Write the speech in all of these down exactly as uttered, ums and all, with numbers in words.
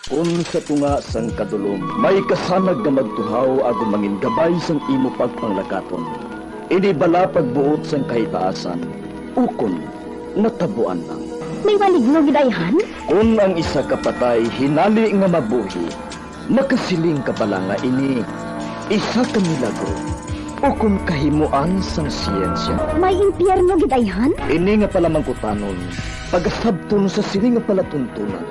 Kon sa tunga sang kadulom may kasanag nga magtuhaw agod mangin gabay sang imo pagpanglakaton, ini bala pagbuot sang kahitaasan, ukon natabuan lang. May maligno gid ayhan? Kon ang isa ka patay hinali nga mabuhi, makasiling ka bala nga ini isa ka milagro ukon kahimoan sang siyensya? May impyerno gid ayhan? Ini nga palamangkutanon, pagasabton sa sini nga palatuntunan.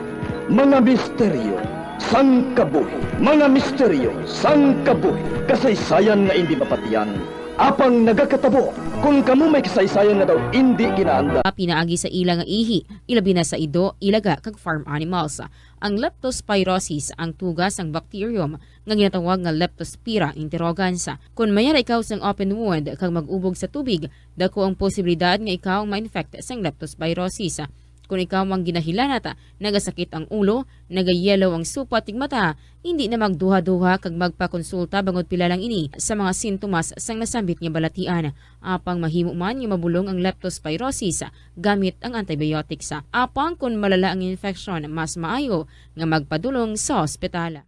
Mga misteryo sang kabuhi. Mga misteryo sang kabuhi. Kasaysayan nga indi mapatian, apang nagakatabo. Kon kamo may kasaysayan nga daw indi ginaandam. Pinaagi sa ila nga ihi, ilabi na sa ido, ilaga, kag farm animals. Ang leptospirosis ang tuga sang bacterium nga ginatawag nga Leptospira interrogans. Kon mayara ikaw sang open wound kag mag-ubog sa tubig, dako ang posibilidad nga ikaw ma-infect sang leptospirosis. Kon ikaw ang ginahilanat, nagasakit ang ulo, nagayellow ang supat ning mata, hindi na magduha-duha kag magpakonsulta bangod pila lang ini sa mga sintomas sang nasambit nga balatian. Apang mahimo man nga mabulong ang leptospirosis gamit ang antibiotics. Apang kon malala ang infection, mas maayo nga magpadulong sa ospital.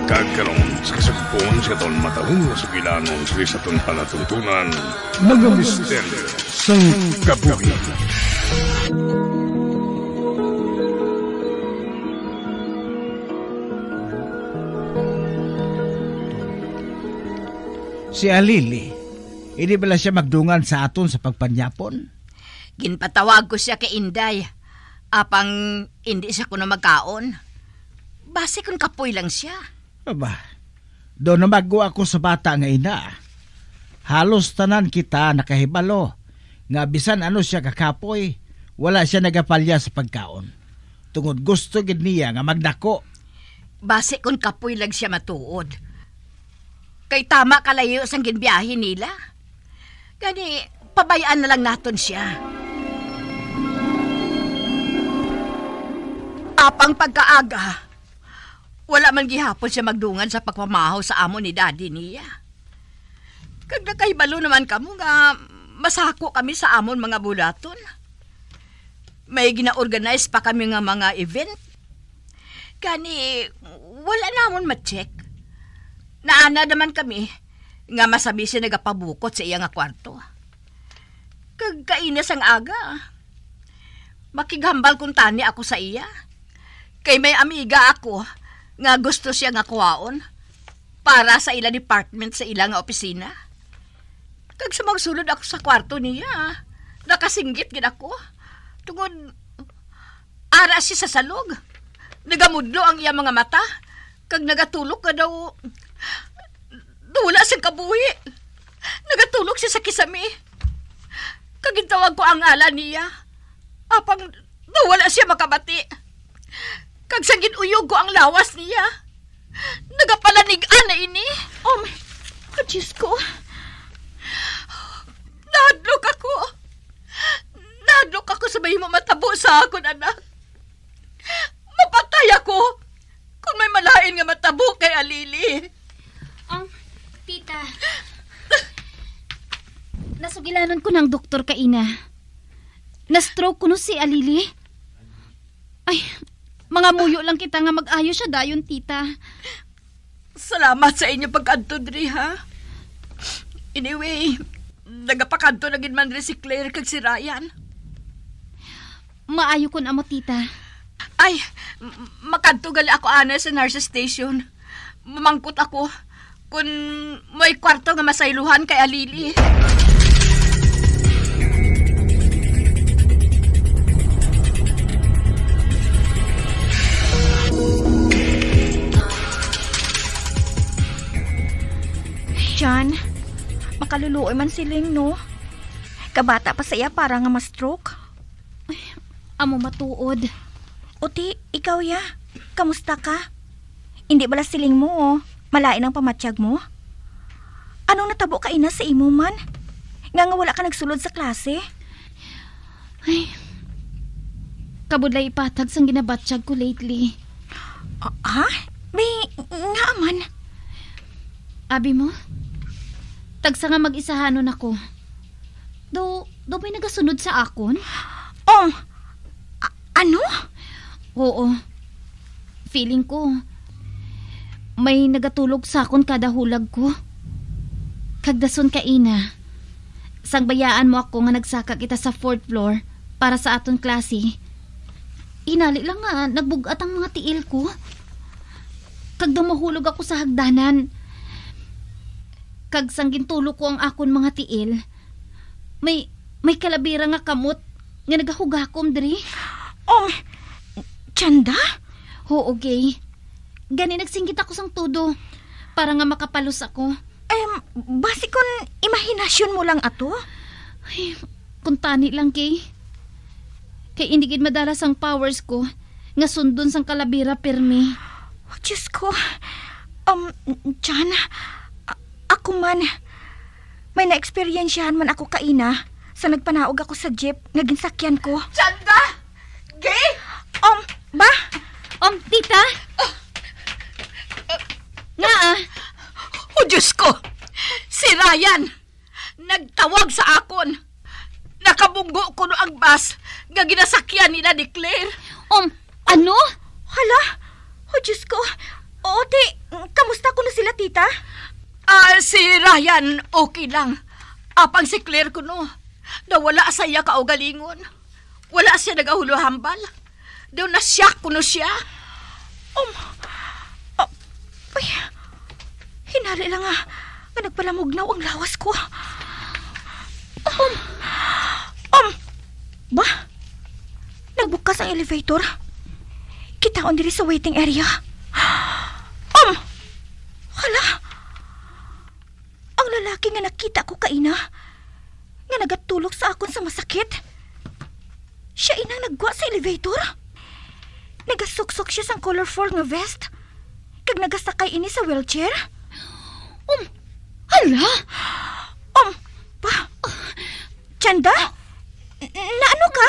Kag karon, sa kasugpon sa aton matahong nga sugilanon sa aton palatuntunan, mga misteryo sang kabuhi. Si Alili, hindi bala siya magdungan sa aton sa pagpanyapon? Ginpatawag ko sia kay Inday, apang indi sia kuno magkaon. Basi kon kapoy lang sia. Aba, daw namagwa ako sa bata nga ina. Halos tanan kita nakahibalo nga bisan ano sia kakapoy, wala sia nagapalya sa pagkaon, tungod gusto gid niya nga magdako. Basi kon kapoy lang sia matuod, kay tama kalayo sang ginbiyahe nila. Gani, pabay-an na lang naton sia. Apang pagkaaga, wala man gihapon sia magdungan sa pagpamahaw sa amo ni daddy niya. Kag nakahibalo naman kamo nga masako kami sa amon mga buhaton. May gina-organize pa kami nga mga event. Gani, wala namon ma-check. Naanad naman kami nga masabi siya nagapabukot sa iya nga kwarto. Kag kaina sang aga, makighambal kuntani ako sa iya. Kay may amiga ako nga gusto siya nga kuhaon para sa ila department sa ila nga opisina. Kag sa magsulod ako sa kwarto niya, nakasinggit gid ako. Tungod ara siya sa salog, nagamudlo ang iya mga mata, kag nagatulok nga daw wala sing kabuhi. Nagatulok siya sa kisame. Kag gintawag ko ang ngalan niya. Apang daw wala siya makabati. Kag sa gin-uyog ko ang lawas niya, nagapalanig-an na ini. Oh my, oh, Diyos ko. Nahadlok ako. Nahadlok ako sa mahimo matabo sa akon anak. Mapatay ako kung may malain nga matabo kay Alili. Um, tita, nasugilanon ko ng doktor kaina. Na-stroke kuno si Alili. Ay, mangamuyo lang kita nga mag-ayo siya dayon, tita. Salamat sa inyo pagkadto diri, ha? Anyway, nagapakadto na gid man diri si Claire kag si Ryan. Maayo kun amo, tita. Ay, m-, makadto gali ako anay sa nurse station. Mamangkot ako kung may kwarto nga masayluhan kay Alili. Jan, makaluluoy man si Ling, no? Kabata pa sa iya para nga ma-stroke. Ay, amo matuod. Uti, ikaw ya, kamusta ka? Indi bala siling mo, oh, malain ang pamatyag mo? Anong natabo kaina sa imo man? Nga nga wala ka nagsulod sa klase? Ay, kabudlay ipatag sang ginabatyag ko lately. Ah, ha? May, nga man. Abi mo? Tagsa nga mag-isahanon ako. Do, do may nagasunod sa akon? Oh, a-, ano? Oo. Feeling ko, may nagatulog sa akon kada hulag ko. Kag dason kaina, sang bayaan mo ako nga nagsaka kita sa fourth floor para sa aton klase, hinali lang nga nagbug-at ang mga tiil ko. Kag daw mahulog ako sa hagdanan. Kag sang gintulok ko ang akon mga tiil, may, may kalabira nga kamot nga nagahugakom diri. Um, Chanda? Oo, Gay. Gani nagsinggit ako sang tudo para nga makapalos ako. Em, basi kon imahinasyon mo lang ato? Ay, kuntani lang, Gay. Kay indi gid madala sang powers ko nga sundon sang kalabira pirmi. Oh, Diyos ko. Um, Jan, a-, ako man, may naeksperyensyahan man ako kaina sa nagpanaog ako sa jeep nga ginsakyan ko. Chanda! Gay! Um, ba? Um, tita? Nga, ah. Oh, Diyos ko! Si Ryan! Nagtawag sa akon. Nakabunggo kuno ang bus nga ginasakyan nila ni Claire. Um, ano? Hala, oh, Diyos ko. Oo, ti, kamusta kuno sila, tita? Ah, si Ryan, okay lang. Apang si Claire kuno, nawala sa iya kaugalingon. Wala siya nagahulahambal. Daw na-shock kuno siya. Um, ah, ay, hinali lang nga, nga nagpalamugnaw ang lawas ko. Um, um, ba? Nagbukas ang elevator. Kitaon diri sa waiting area. Um, hala. Ang lalaki nga nakita ko kaina, nga nagatulok sa akon sa masakit, siya inang naggwa sa elevator. Nagasuksok siya sang colorful nga vest, kag nagasakay ini sa wheelchair. Um, hala! Um, pa, Chanda? N-, naano ka?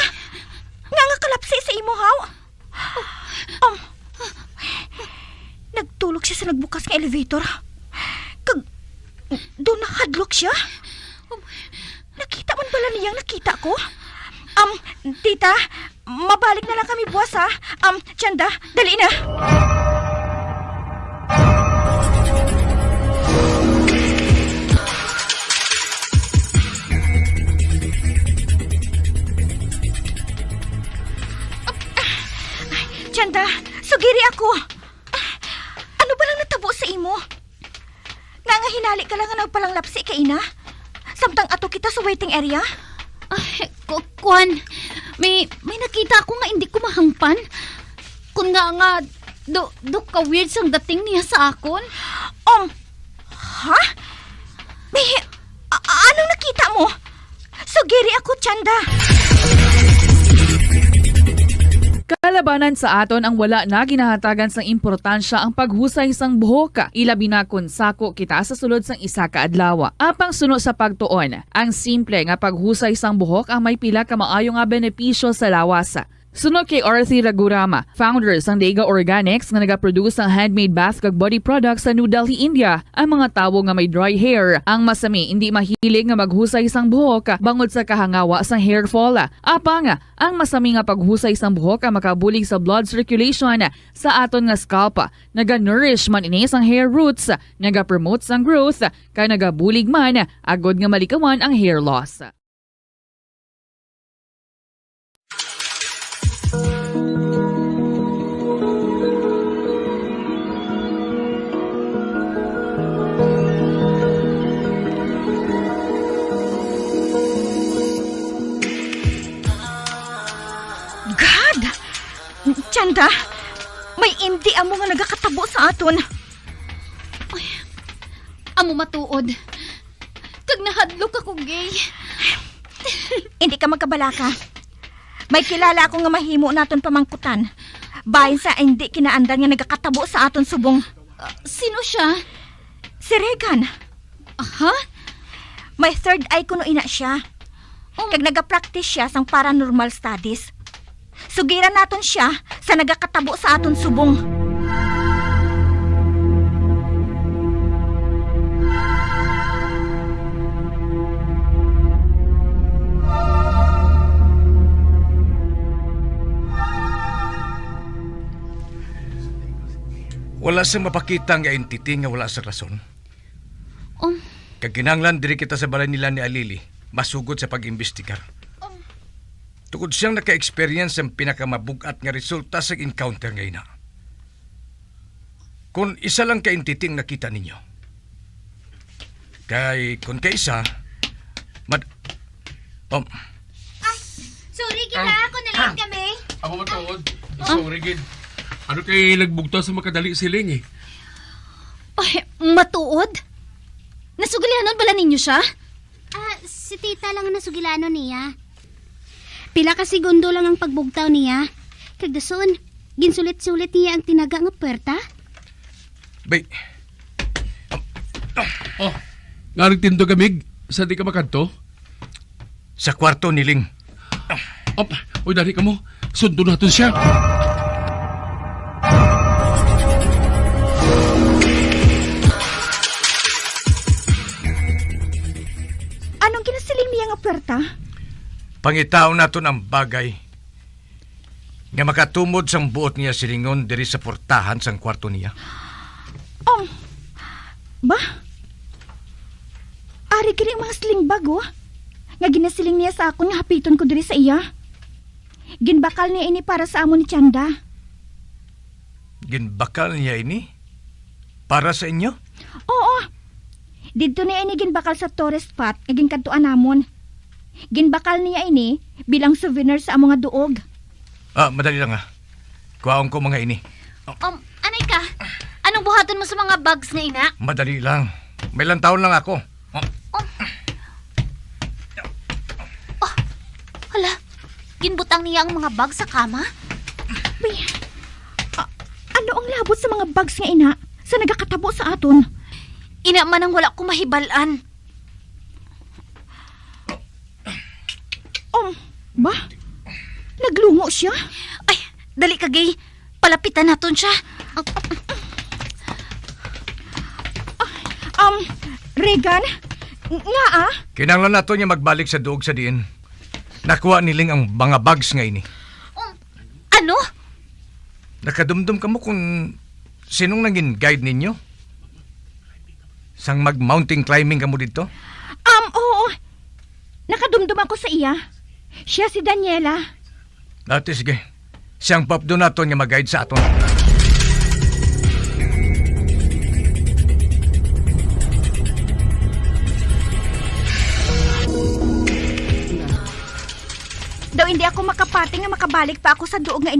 Nga nga kalapsi sa imo, haw? Um, nagtulok siya sa nagbukas nga elevator. Kag, do nahadlok siya. Nakita man bala niyang nakita ko? Um, tita, mabalik na lang kami buwas, ha? Um, Chanda, dali na. Chanda, sugiri ako. Ano ba lang natabo sa imo? Nga nga hinali ka lang nga nagpalanglapsi kaina? Samtang ato kita sa waiting area? Ay, ku-, kuwan, may, may nakita ako nga hindi ko mahangpan. Kun nga nga, do, do ka weird sang dating niya sa akon. Um, ha? May, a-, a-, anong nakita mo? Sugiri ako, Chanda. Kalabanan sa aton ang wala na ginahatagan sang importansya ang paghusay sang buhok, ilabi na kon sako kita sa sulod sang isa ka adlaw. Apang suno sa pagtuon, ang simple nga paghusay sang buhok ang may pila ka maayo nga benepisyo sa lawas. Suno kay Arthi Ragurama, founder sang Dega Organics nga nagaproduce sang handmade bath kag body products sa New Delhi, India, ang mga tawo nga may dry hair ang masami indi mahilig nga maghusay sang buhok bangod sa kahangawa sang hair fall. Apang ang masami nga paghusay sang buhok ang makabulig sa blood circulation sa aton nga scalp. Naga-nourish man ini sang hair roots, nagapromote sang growth, kag nagabulig man agod nga malikawan ang hair loss. God! Chanda, may indi amo nga nagakatabo sa aton. Ay, amo matuod. Kag nahadlok ako, Gay. Hindi ka magkabalaka. May kilala ako nga mahimo naton pamangkutan. Bahin sa hindi kinaandan nga nagakatabo sa aton subong. Ah, sino siya? Si Regan. Aha? May third eye kuno ina siya. Oh. Kag nagapractice siya sang paranormal studies. Sugiran naton siya sa nagakatabo sa aton subong. Wala sang mapakita nga entity nga wala sa rason. Um. Kag kinahanglan diri kita sa balay nila ni Alili, masugod sa pag-imbestigar. Um. Tungod siyang naka-experience sang pinakamabug-at nga resulta sa encounter nga ina. Kung isa lang ka entity ang nakita ninyo. Kay kung kaisa, mad-, um, Ay, sorry, kita. Ang Ako na lang kami. Ako matuod. Ah. Sorry, gid. Ano kay nagbugtaw sa makadali siling eh? Ay, matuod? Nasugilanon bala ninyo siya? Ah, si tita lang ang nasugilanon niya. Pila ka segundo lang ang pagbugtaw niya. Kag dason, ginsulit-sulit niya ang tinaga nga puwerta. Bay. Oh, nga nagtindog kami sa di ka makadto? Sa kwarto ni Ling. Op, uy, dali ka mo. Sundo natin siya. Anong ginasiling niya nga puwerta? Pangitaon naton ang bagay nga makatumod sang buot niya silingon diri sa portahan sang kwarto niya. Um, ba? Ari kini ang mga sling bag, oh, nga ginasiling niya sa akon nga hapiton ko diri sa iya. Ginbakal niya ini para sa amo ni Chanda. Ginbakal niya ini? Para sa inyo? Oo. Didto niya ini ginbakal sa tourist spot nga ginkadtuan namon. Ginbakal niya ini bilang souvenir sa amo nga duog. Ah, madali lang, ah. Kuhaon ko mga ini. Um, anay ka? Anong buhaton mo sa mga bags nga ina? Madali lang. May lantawon lang ako. Oh. Oh. Oh, hala, ginbutang niya ang mga bag sa kama? Bi, a-, ano ang labot sa mga bags nga ina sa nagakatabo sa aton? Ina man ang wala ko mahibalan. Um, ba? Naglungo siya? Ay, dali ka, Gay. Palapitan naton siya. Um, Regan, nga ah? Kinahanglan nato niya magbalik sa duog sa diin nakuha ni Ling ang mga bags nga ini. Um, ano? Nakadumdum kamo kung sinong nangin guide ninyo? Sang mag-mountain climbing kamo didto? Um, oo. Nakadumdum ako sa iya. Siya si Daniela. Dati, sige. Siyang papdo naton nga mag-guide sa aton. Daw hindi ako makapati nga makabalik pa ako sa duog nga